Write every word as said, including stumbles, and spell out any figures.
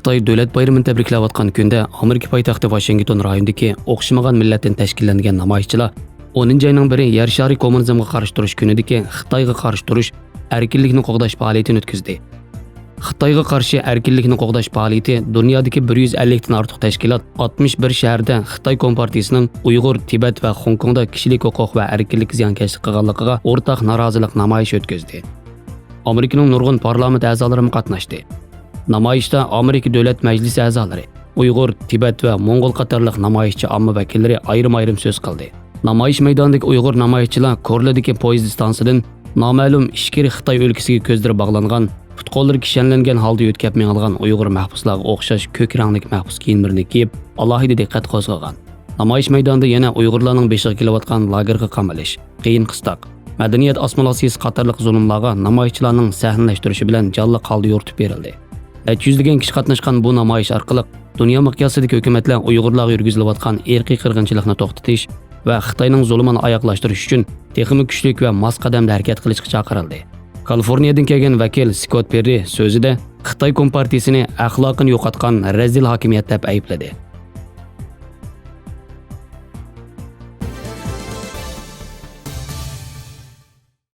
خىتاي دۆلەت بايرىمىنى تەبرىكلەۋاتقان كۈندە ئامېرىكا پايتەختى ۋاشىنگتون رايونىدىكى ئوخشىمىغان مىللەتتىن تەشكىللەنگەن نامايىشچىلار ئونىنچى ئاينىڭ بىرى يەر شارى كوممۇنىزمغا قارشى تۇرۇش كۈنىدىكى خىتايغا قارشى تۇرۇش، ئەركىنلىكنى قوغداش پائالىيىتىنى ئۆتكۈزدى. خىتايغا قارشى ئەركىنلىكنى قوغداش پائالىيىتى دۇنيادىكى بىر يۈز ئەللىكتىن ئارتۇق تەشكىلات ئاتمىش بىر شەھەردە خىتاي كومپارتىيىسىنىڭ ئۇيغۇر، تىبەت ۋە خوڭكوڭدا كىشىلىك ھوقۇق ۋە ئەركىنلىككە زىيانكەشلىك قىلغانلىقىغا ئورتاق نارازىلىق نامايىشى ئۆتكۈزدى. ئامېرىكىنىڭ نۇرغۇن پارلامېنت ئەزالىرىمۇ قاتناشتى. نامايىشتا ئامېرىكا دۆلەت مەجلىسى ئەزالىرى، ئۇيغۇر، تىبەت ۋە موڭغۇل قاتارلىق نامايىشچى ئامما ۋەكىللىرى ئايرىم-ئايرىم سۆز قىلدى. نامايىش مەيدانىدىكى ئۇيغۇر نامايىشچىلار كورلىدىكى پويىز ئىستانسىدىن نامەلۇم ئىچكىرى خىتاي ئۆلكىسىگە كۆزلىرى باغلانغان، پۇت-قوللىرى كىشەنلەنگەن ھالدا يۆتكەپ مېڭىلغان ئۇيغۇر مەھبۇسلارغا ئوخشاش كۆك رەڭلىك مەھبۇس كىيىملىرىنى كىيىپ، ئالاھىدە دىققەت قوزغىغان. نامايىش مەيدانىدا يەنە ئۇيغۇرلارنىڭ بېشىغا كېلىۋاتقان لاگېرغا قامىلىش، قىيىن قىستاق، مەدەنىيەت ئاسسىمىلياتسىيىسى قاتارلىق زۇلۇملارغا نامايىشچىلارنىڭ سەھنىلەشتۈرۈشى بىلەن جانلىق ھالدا يورۇتۇپ بېرىلدى. نەچچە يۈزلىگەن كىشى قاتناشقان بۇ نامايىش ئارقىلىق دۇنيا مىقياسىدىكى ھۆكۈمەتلەر ئۇيغۇرلارغا يۈرگۈزۈلۈۋاتقان ئىرقىي قىرغىنچىلىقنى توختىتىش ۋە خىتاينىڭ زۇلۇمىنى ئاياغلاشتۇرۇش ئۈچۈن تېخىمۇ كۈچلۈك ۋە ماس قەدەمدە ھەرىكەت قىلىشقا چاقىرىلدى. كالىفورنىيەدىن كەلگەن ۋەكىل سكوت پېررى سۆزىدە خىتاي كومپارتىيىسىنى ئەخلاقىنى يوقاتقان رەزىل ھاكىمىيەت دەپ ئەيىبلىدى.